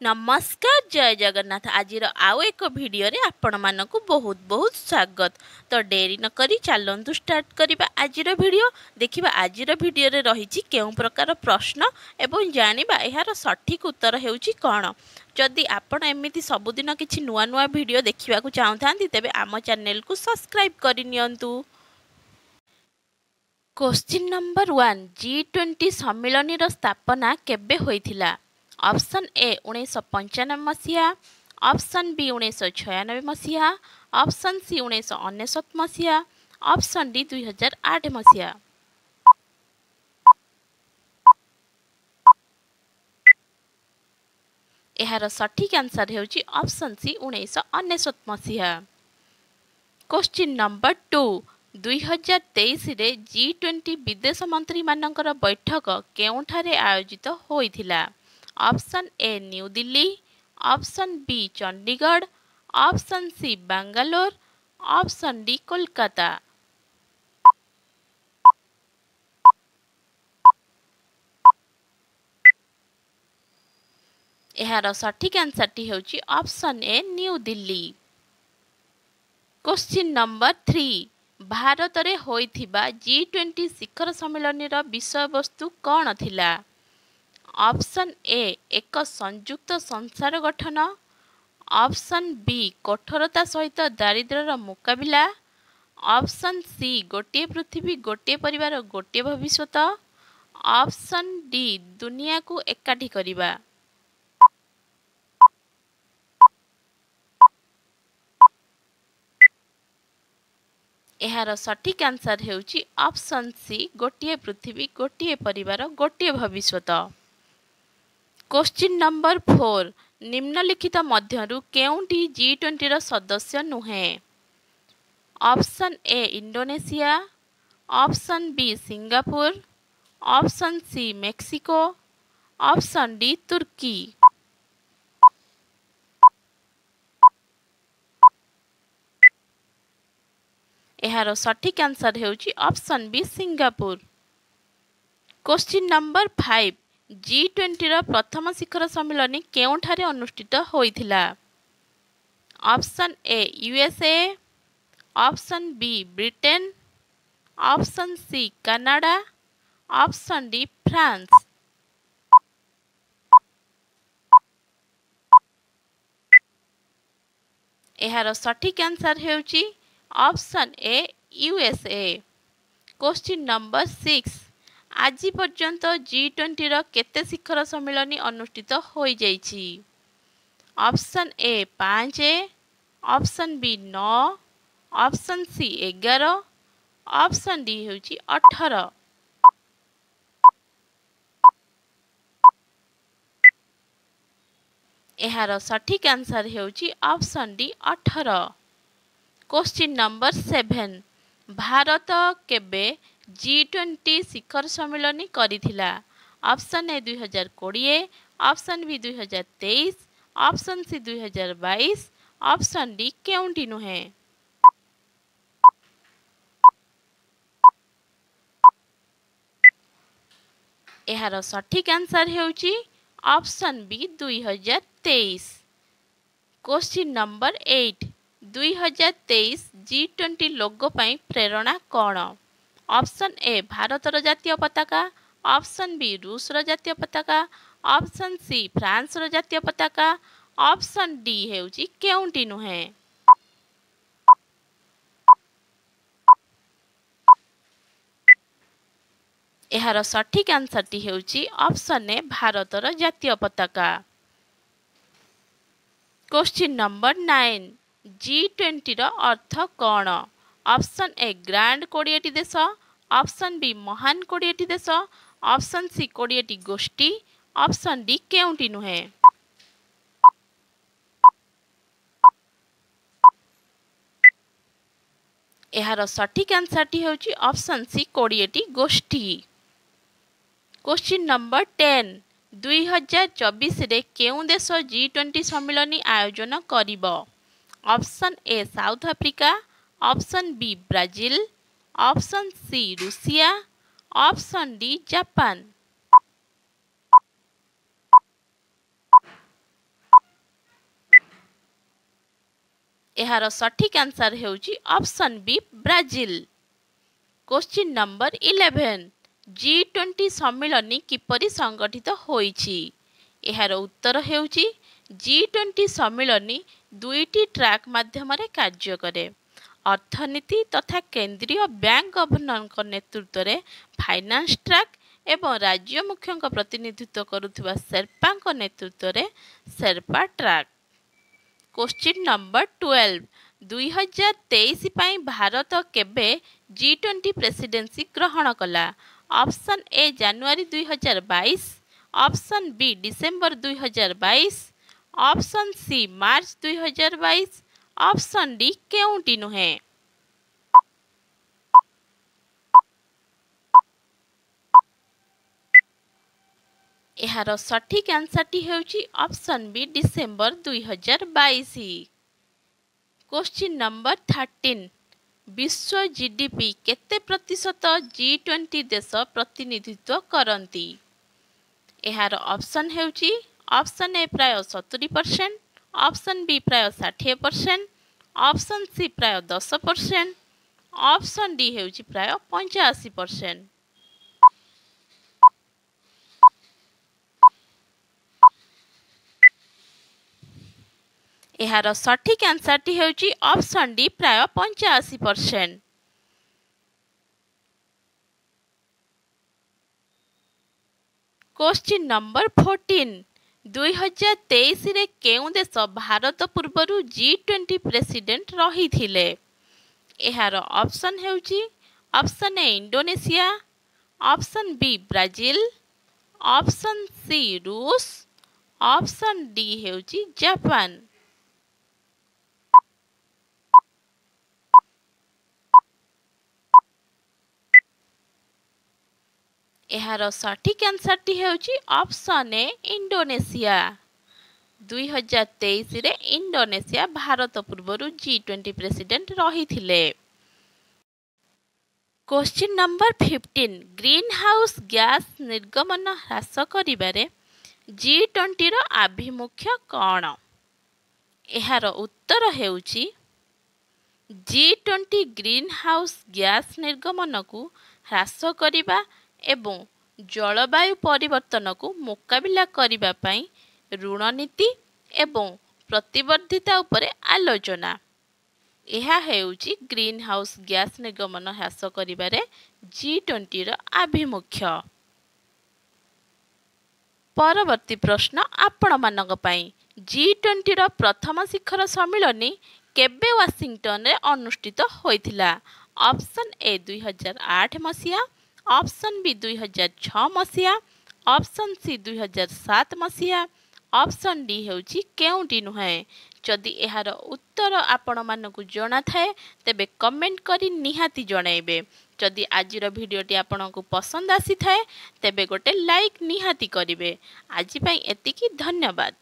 ନମସ୍କାର, ଜୟ ଜଗନ୍ନାଥ। ଆଜିର ଆଉ ଏକ ଭିଡ଼ିଓରେ ଆପଣମାନଙ୍କୁ ବହୁତ ବହୁତ ସ୍ୱାଗତ। ତ ଡେରି ନକରି ଚାଲନ୍ତୁ ଷ୍ଟାର୍ଟ କରିବା ଆଜିର ଭିଡ଼ିଓ। ଦେଖିବା ଆଜିର ଭିଡ଼ିଓରେ ରହିଛି କେଉଁ ପ୍ରକାର ପ୍ରଶ୍ନ ଏବଂ ଜାଣିବା ଏହାର ସଠିକ୍ ଉତ୍ତର ହେଉଛି କ'ଣ। ଯଦି ଆପଣ ଏମିତି ସବୁଦିନ କିଛି ନୂଆ ନୂଆ ଭିଡ଼ିଓ ଦେଖିବାକୁ ଚାହୁଁଥାନ୍ତି, ତେବେ ଆମ ଚ୍ୟାନେଲକୁ ସବସ୍କ୍ରାଇବ୍ କରିନିଅନ୍ତୁ। କୋଶ୍ଚିନ୍ ନମ୍ବର 1, G20 ସମ୍ମିଳନୀର ସ୍ଥାପନା କେବେ ହୋଇଥିଲା? ଅପସନ୍ ଏ 1995 ମସିହା, ଅପସନ୍ ବି 1996 ମସିହା, ଅପସନ୍ ସି 1999 ମସିହା, ଅପସନ୍ ଡି 2008 ମସିହା। ଏହାର ସଠିକ୍ ଆନ୍ସର୍ ହେଉଛି ଅପସନ୍ ସି 1999 ମସିହା। କୋଶ୍ଚିନ୍ ନମ୍ବର 2, 2023ରେ G20 ବିଦେଶ ମନ୍ତ୍ରୀମାନଙ୍କର ବୈଠକ କେଉଁଠାରେ ଆୟୋଜିତ ହୋଇଥିଲା? Option A New Delhi, option B Chandigarh, option C Bangalore, option D Kolkata. ଏହାର ସଠିକ୍ ଆନ୍ସର୍ଟି ହେଉଛି option A New Delhi. Question number 3, ଭାରତରେ ହୋଇଥିବା G20 ଶିଖର ସମ୍ମିଳନୀର ବିଷୟବସ୍ତୁ କ'ଣ ଥିଲା? ଅପସନ୍ ଏ ଏକ ସଂଯୁକ୍ତ ସଂସାର ଗଠନ, ଅପସନ୍ ବି କଠୋରତା ସହିତ ଦାରିଦ୍ର୍ୟର ମୁକାବିଲା, ଅପସନ୍ ସି ଗୋଟିଏ ପୃଥିବୀ, ଗୋଟିଏ ପରିବାର, ଗୋଟିଏ ଭବିଷ୍ୟତ, ଅପସନ୍ ଡି ଦୁନିଆକୁ ଏକାଠି କରିବା। ଏହାର ସଠିକ୍ ଆନ୍ସର୍ ହେଉଛି ଅପସନ୍ ସି ଗୋଟିଏ ପୃଥିବୀ, ଗୋଟିଏ ପରିବାର, ଗୋଟିଏ ଭବିଷ୍ୟତ। କୋଶ୍ଚିନ୍ ନମ୍ବର 4, ନିମ୍ନଲିଖିତ ମଧ୍ୟରୁ କେଉଁଟି G20ର ସଦସ୍ୟ ନୁହେଁ? Option A Indonesia, option B Singapore, option C Mexico, option D ତୁର୍କୀ। ଏହାର ସଠିକ୍ ଆନ୍ସର୍ ହେଉଛି option B Singapore. Question number 5, G20ର ପ୍ରଥମ ଶିଖର ସମ୍ମିଳନୀ କେଉଁଠାରେ ଅନୁଷ୍ଠିତ ହୋଇଥିଲା? Option A USA, option B Britain, option C Canada, option D France. ଏହାର ସଠିକ୍ ଆନ୍ସର୍ ହେଉଛି option A USA. Question number 6, ଆଜି ପର୍ଯ୍ୟନ୍ତ G20ର କେତେ ଶିଖର ସମ୍ମିଳନୀ ଅନୁଷ୍ଠିତ ହୋଇଯାଇଛି? Option A 5, option B 9, option C 11, option D ହେଉଛି 18। ଏହାର ସଠିକ୍ ଆନ୍ସର୍ ହେଉଛି option D 18। Question number 7, Bharat କେବେ G20 ଶିଖର ସମ୍ମିଳନୀ କରିଥିଲା? Option A 2020, option B 2023, option C 2022, option D କେଉଁଟି ନୁହେଁ। ଏହାର ସଠିକ୍ ଆନ୍ସର୍ ହେଉଛି option B 2023। Question number 8, 2023 G20 logo ପାଇଁ ପ୍ରେରଣା କ'ଣ? ଅପସନ୍ ଏ ଭାରତର ଜାତୀୟ ପତାକା, ଅପସନ୍ ବି ରୁଷର ଜାତୀୟ ପତାକା, ଅପସନ୍ ସି ଫ୍ରାନ୍ସର ଜାତୀୟ ପତାକା, ଅପସନ୍ ଡି ହେଉଛି କେଉଁଟି ନୁହେଁ। ଏହାର ସଠିକ୍ ଆନ୍ସର୍ଟି ହେଉଛି ଅପସନ୍ ଏ ଭାରତର ଜାତୀୟ ପତାକା। କୋଶ୍ଚିନ୍ ନମ୍ବର 9, G20ର ଅର୍ଥ କ'ଣ? ଅପସନ୍ ଏ ଗ୍ରାଣ୍ଡ 20ଟି ଦେଶ, ଅପସନ୍ ବି ମହାନ 20ଟି ଦେଶ, ଅପସନ୍ ସି 20ଟି ଗୋଷ୍ଠୀ, ଅପସନ୍ ଡି କେଉଁଟି ନୁହେଁ। ଏହାର ସଠିକ୍ ଆନ୍ସର୍ଟି ହେଉଛି ଅପସନ୍ ସି 20ଟି ଗୋଷ୍ଠୀ। କୋଶ୍ଚିନ୍ ନମ୍ବର 10, 2024ରେ କେଉଁ ଦେଶ G20 ସମ୍ମିଳନୀ ଆୟୋଜନ କରିବ? Option A South Africa, option B Brazil, option C Russia, option D Japan. ଏହାର ସଠିକ୍ ଆନ୍ସର୍ ହେଉଛି option B, Brazil. Question number 11, G20 ସମ୍ମିଳନୀ କିପରି ସଂଗଠିତ ହୋଇଛି? ଏହାର ଉତ୍ତର ହେଉଛି, ଜି 20 ସମ୍ମିଳନୀ ଦୁଇଟି ଟ୍ରାକ୍ ମାଧ୍ୟମରେ କାର୍ଯ୍ୟ କରେ। ଅର୍ଥନୀତି ତଥା କେନ୍ଦ୍ରୀୟ ବ୍ୟାଙ୍କ ଗଭର୍ଣ୍ଣରଙ୍କ ନେତୃତ୍ୱରେ ଫାଇନାନ୍ସ ଟ୍ରାକ୍ ଏବଂ ରାଜ୍ୟ ମୁଖ୍ୟଙ୍କ ପ୍ରତିନିଧିତ୍ୱ କରୁଥିବା ସେର୍ପାଙ୍କ ନେତୃତ୍ୱରେ ସେର୍ପା ଟ୍ରାକ୍। କୋଶ୍ଚିନ୍ ନମ୍ବର 12, 2023 ପାଇଁ ଭାରତ କେବେ ଜି 20 ପ୍ରେସିଡେନ୍ସି ଗ୍ରହଣ କଲା? Option A, January 2022, option B, December 2022, option C, March 2022, option D, କେଉଁଟି ନୁହେଁ। ଏହାର ସଠିକ୍ ଆନ୍ସର୍ଟି ହେଉଛି option B, December 2022। Question number 13, ବିଶ୍ୱ ଜିଡିପି କେତେ ପ୍ରତିଶତ ଜି 20 ଦେଶ ପ୍ରତିନିଧିତ୍ୱ କରନ୍ତି? ଏହାର ଅପସନ୍ ହେଉଛି, ଅପସନ୍ ଏ, ପ୍ରାୟ 70%, ଅପସନ୍ ବି, ପ୍ରାୟ 60%, ଅପସନ୍ ସି, ପ୍ରାୟ 10%, ଅପସନ୍ ଡି ହେଉଛି ପ୍ରାୟ 85%। ଏହାର ସଠିକ୍ ଆନ୍ସର୍ଟି ହେଉଛି ଅପସନ୍ ଡି, ପ୍ରାୟ 85%। କୋଶ୍ଚିନ୍ ନମ୍ବର 14, 2023ରେ କେଉଁ ଦେଶ ଭାରତ ପୂର୍ବରୁ ଜି 20 ପ୍ରେସିଡେଣ୍ଟ ରହିଥିଲେ? ଏହାର ଅପସନ୍ ହେଉଛି, option A, Indonesia, option B, Brazil, option C, ରୁଷ, ଅପସନ୍ ଡି ହେଉଛି ଜାପାନ। ଏହାର ସଠିକ୍ ଆନ୍ସର୍ଟି ହେଉଛି ଅପସନ୍ ଏ, ଇଣ୍ଡୋନେସିଆ। 2023ରେ ଇଣ୍ଡୋନେସିଆ ଭାରତ ପୂର୍ବରୁ ଜି 20 ପ୍ରେସିଡେଣ୍ଟ ରହିଥିଲେ। Question number 15, green house gas ନିର୍ଗମନ ହ୍ରାସ କରିବାରେ ଜି 20ର ଆଭିମୁଖ୍ୟ କ'ଣ? ଏହାର ଉତ୍ତର ହେଉଛି, ଜି 20 ଗ୍ରୀନ୍ ହାଉସ୍ ଗ୍ୟାସ୍ ନିର୍ଗମନକୁ ହ୍ରାସ କରିବା ଏବଂ ଜଳବାୟୁ ପରିବର୍ତ୍ତନକୁ ମୁକାବିଲା କରିବା ପାଇଁ ଋଣନୀତି ଏବଂ ପ୍ରତିବଦ୍ଧତା ଉପରେ ଆଲୋଚନା। ଏହା ହେଉଛି ଗ୍ରୀନ୍ ହାଉସ୍ ଗ୍ୟାସ୍ ନିର୍ଗମନ ହ୍ରାସ କରିବାରେ ଜି 20ର ଆଭିମୁଖ୍ୟ। ପରବର୍ତ୍ତୀ ପ୍ରଶ୍ନ ଆପଣମାନଙ୍କ ପାଇଁ, ଜି 20ର ପ୍ରଥମ ଶିଖର ସମ୍ମିଳନୀ କେବେ ୱାଶିଂଟନରେ ଅନୁଷ୍ଠିତ ହୋଇଥିଲା? ଅପସନ୍ ଏ, 2008 ମସିହା, ଅପସନ୍ ବି, 2006 ମସିହା, ଅପସନ୍ ସି, 2007 ମସିହା, ଅପସନ୍ ଡି ହେଉଛି କେଉଁଟି ନୁହେଁ। ଯଦି ଏହାର ଉତ୍ତର ଆପଣମାନଙ୍କୁ ଜଣାଥାଏ, ତେବେ କମେଣ୍ଟ କରି ନିହାତି ଜଣାଇବେ। ଯଦି ଆଜିର ଭିଡ଼ିଓଟି ଆପଣଙ୍କୁ ପସନ୍ଦ ଆସିଥାଏ, ତେବେ ଗୋଟେ ଲାଇକ୍ ନିହାତି କରିବେ। ଆଜି ପାଇଁ ଏତିକି, ଧନ୍ୟବାଦ।